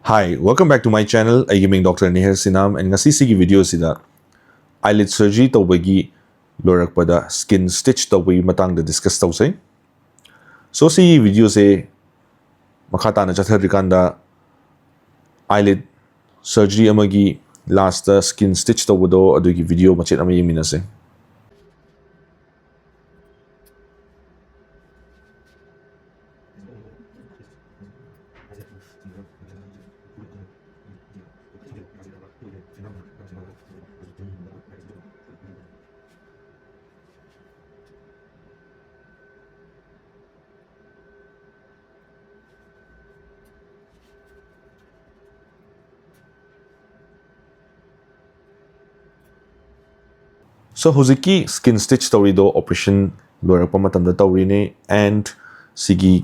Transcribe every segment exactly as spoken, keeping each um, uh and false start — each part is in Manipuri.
Hi, welcome back to my channel. ꯑꯩꯒꯤ ꯃꯤꯡ Doctor ꯅꯤꯍꯤꯔ ꯁꯤꯅꯥꯝ, and ꯉꯁꯤ ꯁꯤꯒꯤ video ꯁꯤꯗ eyelid surgery ꯇꯧꯕꯒꯤ ꯂꯣꯏꯔꯛꯄꯗ skin stitch ꯇꯧꯕꯒꯤ ꯃꯇꯥꯡꯗ discuss ꯇꯧꯁꯦ꯫ So ꯁꯤꯒꯤ video ꯁꯦ ꯃꯈꯥ ꯇꯥꯅ ꯆꯠꯊꯗ꯭ꯔꯤꯀꯥꯟꯗ eyelid surgery ꯑꯃꯒꯤ last skin stitch ꯇꯧꯕꯗꯣ ꯑꯗꯨꯒꯤ video ꯃꯆꯦꯠ ꯑꯃ ꯌꯦꯡꯃꯤꯟꯅꯁꯦ꯫ So ꯍꯧꯖꯤꯛꯀꯤ skin stitch ꯇꯧꯔꯤꯗꯣ operation ꯂꯣꯏꯔꯛꯄ ꯃꯇꯝꯗ ꯇꯧꯔꯤꯅꯦ, and ꯁꯤꯒꯤ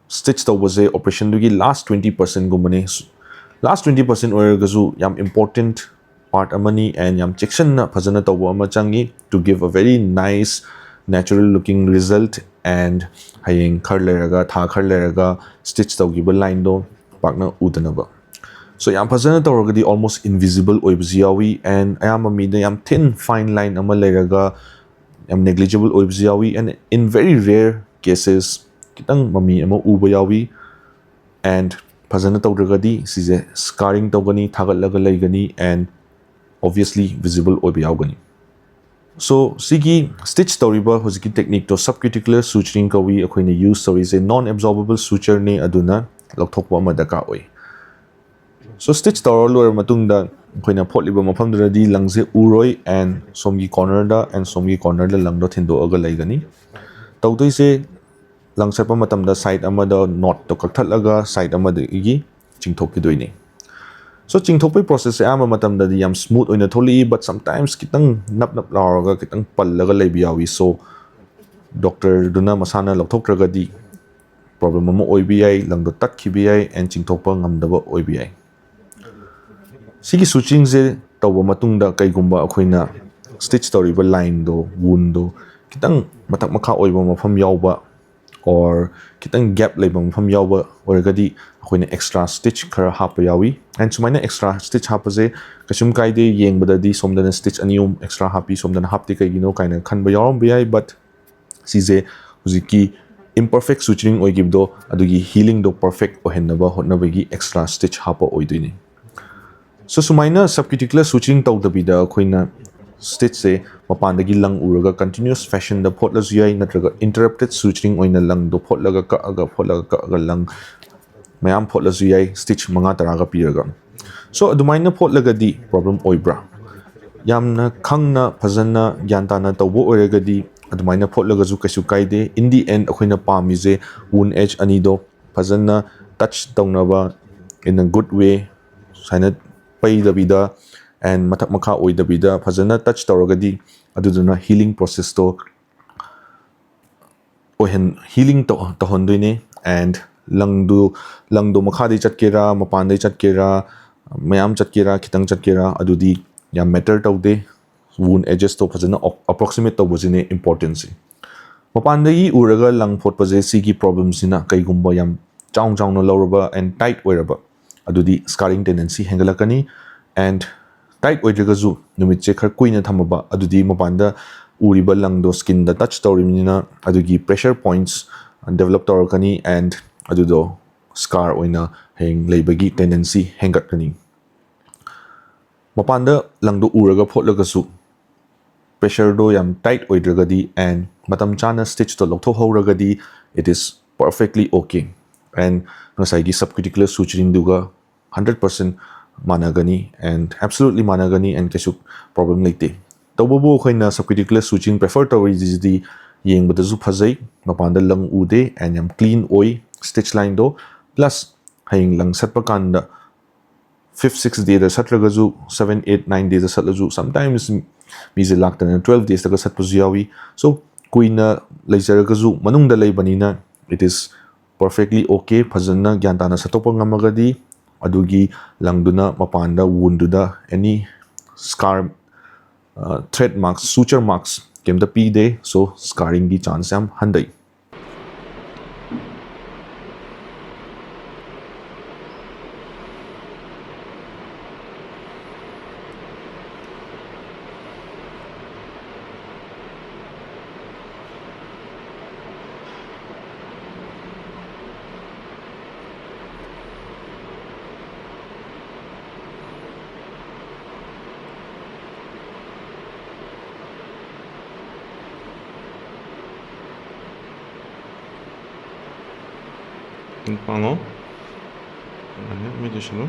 stitch ꯇꯧꯕꯁꯦ operation ꯗꯨꯒꯤ last twenty percent ꯒꯨꯝꯕꯅꯤ꯫ Last twenty percent ꯑꯣꯏꯔꯒꯁꯨ ꯌꯥꯝ important part ꯑꯃꯅꯤ, and ꯌꯥꯝ ꯆꯦꯛꯁꯤꯟꯅ ꯐꯖꯅ ꯇꯧꯕ ꯑꯃ ꯆꯪꯉꯤ to give a very nice natural looking result, and ꯍꯌꯦꯡ ꯈꯔ ꯂꯩꯔꯒ, ꯊꯥ ꯈꯔ ꯂꯩꯔꯒ stitch ꯇꯧꯈꯤꯕ line ꯗꯣ ꯄꯥꯛꯅ ꯎꯗꯅꯕ꯫ So ꯌꯥꯝ ꯐꯖꯅ ꯇꯧꯔꯒꯗꯤ almost invisible ꯑꯣꯏꯕꯁꯨ ꯌꯥꯎꯏ, and ꯑꯌꯥꯝꯕ ꯃꯤꯗ ꯌꯥꯝ thin fine line ꯑꯃ ꯂꯩꯔꯒ ꯌꯥꯝ negligible ꯑꯣꯏꯕꯁꯨ ꯌꯥꯎꯏ, and in very rare cases ꯈꯤꯇꯪ ꯃꯃꯤ ꯑꯃ ꯎꯕ ꯌꯥꯎꯏ꯫ And ꯐꯖꯅ ꯇꯧꯗ꯭ꯔꯒꯗꯤ ꯁꯤꯁꯦ scarring ꯇꯧꯒꯅꯤ, ꯊꯥꯒꯠꯂꯒ ꯂꯩꯒꯅꯤ, and obviously visible ꯑꯣꯏꯕ ꯌꯥꯎꯒꯅꯤ꯫ So ꯁꯤꯒꯤ stitch ꯇꯧꯔꯤꯕ ꯍꯧꯖꯤꯛꯀꯤ technique ꯇꯣ subcuticular suturing ꯀꯧꯏ꯫ ꯑꯩꯈꯣꯏꯅ use ꯇꯧꯔꯤꯁꯦ non absorbable suture ꯅꯤ, ꯑꯗꯨꯅ ꯂꯧꯊꯣꯛꯄ ꯑꯃ ꯗꯔꯀꯥꯔ ꯑꯣꯏ꯫ So stitch ꯇꯧꯔ ꯂꯣꯏꯔꯕ ꯃꯇꯨꯡꯗ ꯑꯩꯈꯣꯏꯅ ꯐꯣꯠꯂꯤꯕ ꯃꯐꯝꯗꯨꯗꯗꯤ ꯂꯪꯁꯦ ꯎꯔꯣꯏ, and ꯁꯣꯝꯒꯤ corner ꯗ and ꯁꯣꯝꯒꯤ corner ꯗ ꯂꯪꯗꯣ ꯊꯤꯟꯗꯣꯛꯑꯒ ꯂꯩꯒꯅꯤ꯫ ꯇꯧꯗꯣꯏꯁꯦ, ꯂꯪ ꯆꯠꯄ ꯃꯇꯝꯗ side ꯑꯃꯗ knot ꯇꯣ ꯀꯛꯊꯠꯂꯒ side ꯑꯃꯗꯒꯤ ꯆꯤꯡꯊꯣꯛꯈꯤꯗꯣꯏꯅꯤ꯫ So ꯆꯤꯡꯊꯣꯛꯄꯒꯤ process ꯁꯦ ꯑꯌꯥꯝꯕ ꯃꯇꯝꯗꯗꯤ ꯌꯥꯝ smooth ꯑꯣꯏꯅ ꯊꯣꯛꯂꯛꯏ, but sometimes ꯈꯤꯇꯪ ꯅꯞ ꯅꯞ ꯂꯥꯎꯔꯒ ꯈꯤꯇꯪ ꯄꯜꯂꯒ ꯂꯩꯕ ꯌꯥꯎꯏ꯫ So doctor ꯗꯨꯅ ꯃꯁꯥꯅ ꯂꯧꯊꯣꯛꯇ꯭ꯔꯒꯗꯤ problem ꯑꯃ ꯑꯣꯏꯕ ꯌꯥꯏ, ꯂꯪꯗꯣ ꯇꯠꯈꯤꯕ ꯌꯥꯏ, and ꯆꯤꯡꯊꯣꯛꯄ ꯉꯝꯗꯕ ꯑꯣꯏꯕ ꯌꯥꯏ꯫ ꯁꯤꯒꯤ suturing ꯁꯦ ꯇꯧꯕ ꯃꯇꯨꯡꯗ ꯀꯩꯒꯨꯝꯕ ꯑꯩꯈꯣꯏꯅ stitch ꯇꯧꯔꯤꯕ line ꯗꯣ, wound ꯗꯣ ꯈꯤꯇꯪ ꯃꯊꯛ ꯃꯈꯥ ꯑꯣꯏꯕ ꯃꯐꯝ ꯌꯥꯎꯕ or ꯈꯤꯇꯪ gap ꯂꯩꯕ ꯃꯐꯝ ꯌꯥꯎꯕ ꯑꯣꯏꯔꯒꯗꯤ ꯑꯩꯈꯣꯏꯅ extra stitch ꯈꯔ ꯍꯥꯞꯄ ꯌꯥꯎꯏ꯫ And ꯁꯨꯃꯥꯏꯅ extra stitch ꯍꯥꯞꯄꯁꯦ ꯀꯩꯁꯨꯝ ꯀꯥꯏꯗꯦ, ꯌꯦꯡꯕꯗꯗꯤ ꯁꯣꯝꯗꯅ stitch ꯑꯅꯤ ꯑꯍꯨꯝ extra ꯍꯥꯞꯄꯤ, ꯁꯣꯝꯗꯅ ꯍꯥꯞꯇꯦ ꯀꯩꯒꯤꯅꯣ ꯀꯥꯏꯅ ꯈꯟꯕ ꯌꯥꯎꯔꯝꯕ ꯌꯥꯏ꯫ But ꯁꯤꯁꯦ ꯍꯧꯖꯤꯛꯀꯤ imperfect suturing ꯑꯣꯏꯈꯤꯕꯗꯣ ꯑꯗꯨꯒꯤ healingꯗꯣ perfect ꯑꯣꯏꯍꯟꯅꯕ ꯍꯣꯠꯅꯕꯒꯤ extra stitch ꯍꯥꯞꯄ ꯑꯣꯏꯗꯣꯏꯅꯤ꯫ So ꯁꯨꯃꯥꯏꯅ subcuticular suturing ꯇꯧꯗꯕꯤꯗ ꯑꯩꯈꯣꯏꯅ stitchꯁꯦ ꯃꯄꯥꯟꯗꯒꯤ ꯂꯪ ꯎꯔꯒ continuous fashionꯗ ꯐꯣꯠꯂꯁꯨ ꯌꯥꯏ, ꯅꯠꯇ꯭ꯔꯒ interrupted suturing ꯑꯣꯏꯅ ꯂꯪꯗꯣ ꯐꯣꯠꯂꯒ ꯀꯛꯑꯒ ꯐꯣꯠꯂꯒ ꯀꯛꯑꯒ ꯂꯪ ꯃꯌꯥꯝ ꯐꯣꯠꯂꯁꯨ ꯌꯥꯏ, stitch ꯃꯉꯥ ꯇꯔꯥꯒ ꯄꯤꯔꯒ꯫ So ꯑꯗꯨꯃꯥꯏꯅ ꯐꯣꯠꯂꯒꯗꯤ problem ꯑꯣꯏꯕ꯭ꯔꯥ? ꯌꯥꯝꯅ ꯈꯪꯅ ꯐꯖꯅ ꯒ꯭ꯌꯥꯟ ꯇꯥꯅ ꯇꯧꯕ ꯑꯣꯏꯔꯒꯗꯤ ꯑꯗꯨꯃꯥꯏꯅ ꯐꯣꯠꯂꯒꯁꯨ ꯀꯩꯁꯨ ꯀꯥꯏꯗꯦ꯫ In the end ꯑꯩꯈꯣꯏꯅ ꯄꯥꯝꯃꯤꯁꯦ wound edge ꯑꯅꯤꯗꯣ ꯐꯖꯅ touch ꯇꯧꯅꯕ in a good way, ꯁꯨꯃꯥꯏꯅ ꯄꯩꯗꯕꯤꯗ and ꯃꯊꯛ ꯃꯈꯥ ꯑꯣꯏꯗꯕꯤꯗ ꯐꯖꯅ touch ꯇꯧꯔꯒꯗꯤ ꯑꯗꯨꯗꯨꯅ healing processꯇꯣ ꯑꯣꯏꯍꯟ healing ꯇꯧ ꯇꯧꯍꯟꯗꯣꯏꯅꯦ꯫ And ꯂꯪꯗꯨ ꯂꯪꯗꯣ ꯃꯈꯥꯗꯩ ꯆꯠꯀꯦꯔꯥ, ꯃꯄꯥꯟꯗꯩ ꯆꯠꯀꯦꯔꯥ, ꯃꯌꯥꯝ ꯆꯠꯀꯦꯔꯥ, ꯈꯤꯇꯪ ꯆꯠꯀꯦꯔꯥ, ꯑꯗꯨꯗꯤ ꯌꯥꯝ matter ꯇꯧꯗꯦ꯫ Wound edgesꯇꯣ ꯐꯖꯅ approximate ꯇꯧꯕꯁꯤꯅꯦ importantꯁꯦ꯫ ꯃꯄꯥꯟꯗꯒꯤ ꯎꯔꯒ ꯂꯪ ꯐꯣꯠꯄꯁꯦ, ꯁꯤꯒꯤ problemꯁꯤꯅ ꯀꯩꯒꯨꯝꯕ ꯌꯥꯝ ꯆꯥꯎ ꯆꯥꯎꯅ ꯂꯧꯔꯕ and tight ꯑꯣꯏꯔꯕ, ꯑꯗꯨꯗꯤ scarring tendency ꯍꯦꯟꯒꯠꯂꯛꯀꯅꯤ꯫ And tight ꯑꯣꯏꯗ꯭ꯔꯒꯁꯨ ꯅꯨꯃꯤꯠꯁꯦ ꯈꯔ ꯀꯨꯏꯅ ꯊꯝꯃꯕ, ꯑꯗꯨꯗꯤ ꯃꯄꯥꯟꯗ ꯎꯔꯤꯕ ꯂꯪꯗꯣ skinꯗ touch ꯇꯧꯔꯤꯕꯅꯤꯅ ꯑꯗꯨꯒꯤ pressure points develop ꯇꯧꯔꯛꯀꯅꯤ and ꯑꯗꯨꯗꯣ scar ꯑꯣꯏꯅ ꯍꯌꯦꯡ ꯂꯩꯕꯒꯤ tendency ꯍꯦꯟꯒꯠꯀꯅꯤ꯫ ꯃꯄꯥꯟꯗ ꯂꯪꯗꯣ ꯎꯔꯒ ꯐꯣꯠꯂꯒꯁꯨ pressureꯗꯣ ꯌꯥꯝ tight ꯑꯣꯏꯗ꯭ꯔꯒꯗꯤ and ꯃꯇꯝ ꯆꯥꯅ stitchꯇꯣ ꯂꯧꯊꯣꯛꯍꯧꯔꯒꯗꯤ it is perfectly okay꯫ And ꯉꯁꯥꯏꯒꯤ subcuticular suturingꯗꯨꯒ hundred percent ꯃꯥꯟꯅꯒꯅꯤ and absolutely ꯃꯥꯟꯅꯒꯅꯤ and ꯀꯩꯁꯨ problem ꯂꯩꯇꯦ꯫ ꯇꯧꯕꯕꯨ ꯑꯩꯈꯣꯏꯅ subcuticular suturing prefer ꯇꯧꯔꯤꯁꯤꯗꯤ ꯌꯦꯡꯕꯗꯁꯨ ꯐꯖꯩ, ꯃꯄꯥꯟꯗ ꯂꯪ ꯎꯗꯦ and ꯌꯥꯝ clean ꯑꯣꯏ stitch lineꯗꯣ꯫ Plus ꯍꯌꯦꯡ ꯂꯪ ꯁꯠꯄ ꯀꯥꯟꯗ fifth sixth dayꯗ ꯁꯠꯇ꯭ꯔꯒꯁꯨ seven eight nine dayꯗ ꯁꯠꯂꯁꯨ sometimes ꯃꯤꯁꯦ ꯂꯥꯛꯇꯅ twelve daysꯇꯒ ꯁꯠꯄꯁꯨ ꯌꯥꯎꯏ꯫ So ꯀꯨꯏꯅ ꯂꯩꯖꯔꯒꯁꯨ ꯃꯅꯨꯡꯗ ꯂꯩꯕꯅꯤꯅ it is perfectly okay꯫ ꯐꯖꯅ ꯒ꯭ꯌꯥꯟ ꯇꯥꯅ ꯁꯠꯇꯣꯛꯄ ꯉꯝꯃꯒꯗꯤ ꯑꯗꯨꯒꯤ ꯂꯪꯗꯨꯅ ꯃꯄꯥꯟꯗ woundꯗꯨꯗ any scar, thread marks, suture marks ꯀꯩꯝꯇ ꯄꯤꯗꯦ꯫ So scarringꯒꯤ chance ꯌꯥꯝ ꯍꯟꯊꯩ꯫ ꯄꯥꯡꯉꯣ꯫ ꯑꯗꯨꯃꯥꯏꯅ ꯃꯤꯠ ꯎꯏꯁꯤꯜꯂꯨ꯫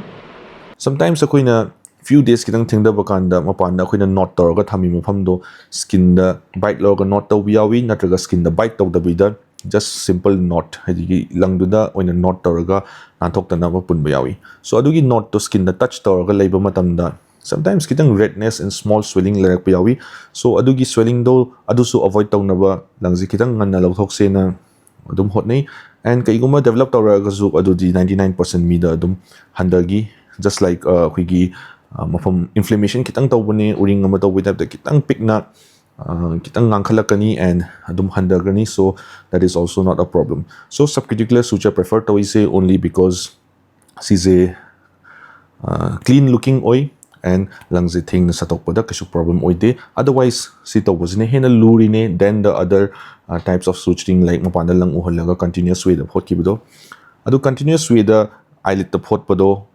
Sometimes ꯑꯩꯈꯣꯏꯅ few days ꯈꯤꯇꯪ ꯊꯦꯡꯊꯕ ꯀꯥꯟꯗ ꯃꯄꯥꯟꯗ ꯑꯩꯈꯣꯏꯅ knot ꯇꯧꯔꯒ ꯊꯝꯃꯤ ꯃꯐꯝꯗꯣ skinꯗ bite ꯂꯧꯔꯒ knot ꯇꯧꯕ ꯌꯥꯎꯏ, ꯅꯠꯇ꯭ꯔꯒ skinꯗ bite ꯇꯧꯗꯕꯤꯗ just simple knot, ꯍꯥꯏꯗꯤ ꯂꯪꯗꯨꯗ ꯑꯣꯏꯅ knot ꯇꯧꯔꯒ ꯅꯥꯟꯊꯣꯛꯇꯅꯕ ꯄꯨꯟꯕ ꯌꯥꯎꯏ꯫ So ꯑꯗꯨꯒꯤ knotꯇꯣ skinꯗ touch ꯇꯧꯔꯒ ꯂꯩꯕ ꯃꯇꯝꯗ sometimes ꯈꯤꯇꯪ redness and small swelling ꯂꯩꯔꯛꯄ ꯌꯥꯎꯏ꯫ So ꯑꯗꯨꯒꯤ swellingꯗꯣ, ꯑꯗꯨꯁꯨ avoid ꯇꯧꯅꯕ ꯂꯪꯁꯦ ꯈꯤꯇꯪ ꯉꯟꯅ ꯂꯧꯊꯣꯛꯁꯦꯅ ꯑꯗꯨꯝ ꯍꯣꯠꯅꯩ꯫ And ꯀꯩꯒꯨꯝꯕ develop ꯇꯧꯔꯛꯑꯒꯁꯨ ꯑꯗꯨꯗꯤ ninety nine percent ꯃꯤꯗ ꯑꯗꯨꯝ ꯍꯟꯊꯈꯤ꯫ Just like, ꯑ, ꯑꯩꯈꯣꯏꯒꯤ, ꯑ, ꯃꯐꯝ inflammation ꯈꯤꯇꯪ ꯇꯧꯕꯅꯦ, ꯎꯔꯤꯡ ꯑꯃ ꯇꯧꯕꯒꯤ typeꯇ ꯈꯤꯇꯪ ꯄꯤꯛꯅ, ꯑ, ꯈꯤꯇꯪ ꯉꯥꯡꯈꯠꯂꯛꯀꯅꯤ and ꯑꯗꯨꯝ ꯍꯟꯊꯒꯅꯤ꯫ So that is also not a problem. So subcuticular suture prefer ꯇꯧꯔꯤꯁꯦ only because ꯁꯤꯁꯦ, ꯑ, clean looking ꯑꯣꯏ and ꯂꯪꯁꯦ ꯊꯦꯡꯅ ꯁꯠꯇꯣꯛꯄꯗ ꯀꯩꯁꯨ problem ꯑꯣꯏꯗꯦ꯫ Otherwise ꯁꯤ ꯇꯧꯕꯁꯤꯅ ꯍꯦꯟꯅ ꯂꯨꯔꯤꯅꯦ than the other, ꯑ, types of suturing, like ꯃꯄꯥꯟꯗ ꯂꯪ ꯎꯍꯜꯂꯒ continuous wayꯗ ꯐꯣꯠꯈꯤꯕꯗꯣ꯫ ꯑꯗꯨ continuous wayꯗ eyelidꯇ ꯐꯣꯠꯄꯗꯣ,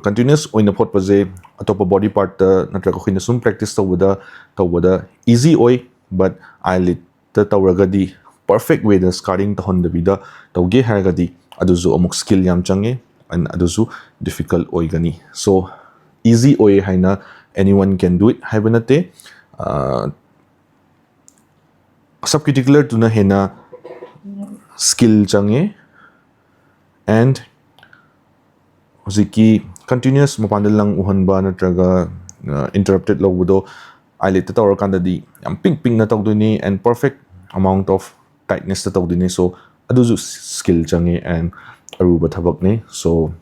continuous ꯑꯣꯏꯅ ꯐꯣꯠꯄꯁꯦ ꯑꯇꯣꯞꯄ body partꯇ ꯅꯠꯇ꯭ꯔꯒ ꯑꯩꯈꯣꯏꯅ ꯁꯨꯝ practice ꯇꯧꯕꯗ, ꯇꯧꯕꯗ easy ꯑꯣꯏ, but eyelidꯇ ꯇꯧꯔꯒꯗꯤ perfect wayꯗ scarring ꯇꯧꯍꯟꯗꯕꯤꯗ ꯇꯧꯒꯦ ꯍꯥꯏꯔꯒꯗꯤ ꯑꯗꯨꯁꯨ ꯑꯃꯨꯛ skill ꯌꯥꯝ ꯆꯪꯉꯦ and ꯑꯗꯨꯁꯨ difficult ꯑꯣꯏꯒꯅꯤ꯫ So easy ꯑꯣꯏ ꯍꯥꯏꯅ anyone can do it ꯍꯥꯏꯕ ꯅꯠꯇꯦ꯫ ꯑ, subcuticularꯗꯨꯅ ꯍꯦꯟꯅ skill ꯆꯪꯉꯦ꯫ And ꯍꯧꯖꯤꯛꯀꯤ continuous ꯃꯄꯥꯟꯗ ꯂꯪ ꯎꯍꯟꯕ ꯅꯠꯇ꯭ꯔꯒ, ꯑ, interrupted ꯂꯧꯕꯗꯣ eyelidꯇ ꯇꯧꯔꯀꯥꯟꯗꯗꯤ ꯌꯥꯝ ꯄꯤꯛ ꯄꯤꯛꯅ ꯇꯧꯗꯣꯏꯅꯤ and perfect amount of tightnessꯇ ꯇꯧꯗꯣꯏꯅꯤ꯫ So ꯑꯗꯨꯁꯨ skill ꯆꯪꯉꯤ and ꯑꯔꯨꯕ ꯊꯕꯛꯅꯤ꯫ So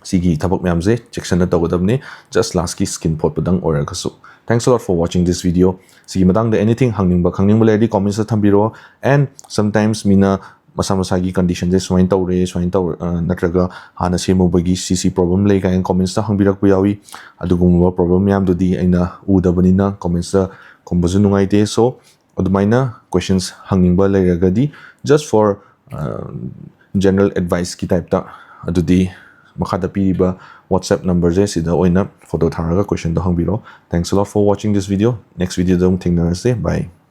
ꯁꯤꯒꯤ ꯊꯕꯛ ꯃꯌꯥꯝꯁꯦ ꯆꯦꯛꯁꯤꯟꯅ ꯇꯧꯒꯗꯕꯅꯤ, just lastꯀꯤ skin ꯐꯣꯠꯄꯗꯪ ꯑꯣꯏꯔꯒꯁꯨ꯫ Thanks a lot for watching this video. ꯁꯤꯒꯤ ꯃꯇꯥꯡꯗ anything ꯍꯪꯅꯤꯡꯕ ꯈꯪꯅꯤꯡꯕ ꯂꯩꯔꯗꯤ commentsꯇ ꯊꯝꯕꯤꯔꯛꯑꯣ꯫ And sometimes ꯃꯤꯅ ꯃꯁꯥ ꯃꯁꯥꯒꯤ conditionꯁꯦ ꯁꯨꯃꯥꯏꯅ ꯇꯧꯔꯦ, ꯁꯨꯃꯥꯏꯅ ꯇꯧꯔ-, ꯑ, ꯅꯠꯇ꯭ꯔꯒ ꯍꯥꯟꯅ ꯁꯦꯝꯃꯨꯕꯒꯤ ꯁꯤ ꯁꯤ problem ꯂꯩ ꯀꯥꯏꯅ commentsꯇ ꯍꯪꯕꯤꯔꯛꯄ ꯌꯥꯎꯏ꯫ ꯑꯗꯨꯒꯨꯝꯕ problem ꯃꯌꯥꯝꯗꯨꯗꯤ ꯑꯩꯅ ꯎꯗꯕꯅꯤꯅ commentsꯇ ꯈꯨꯝꯕꯁꯨ ꯅꯨꯡꯉꯥꯏꯇꯦ꯫ So ꯑꯗꯨꯃꯥꯏꯅ questions ꯍꯪꯅꯤꯡꯕ ꯂꯩꯔꯒꯗꯤ just for, ꯑ, general adviceꯀꯤ typeꯇ ꯑꯗꯨꯗꯤ ꯃꯈꯥꯗ ꯄꯤꯔꯤꯕ WhatsApp numberꯁꯦ ꯁꯤꯗ ꯑꯣꯏꯅ photo ꯊꯥꯔꯒ questionꯗꯣ ꯍꯪꯕꯤꯔꯣ꯫ Thanks a lot for watching this video. Next videoꯗ ꯑꯃꯨꯛ ꯊꯦꯡꯅꯔꯁꯦ꯫ Bye.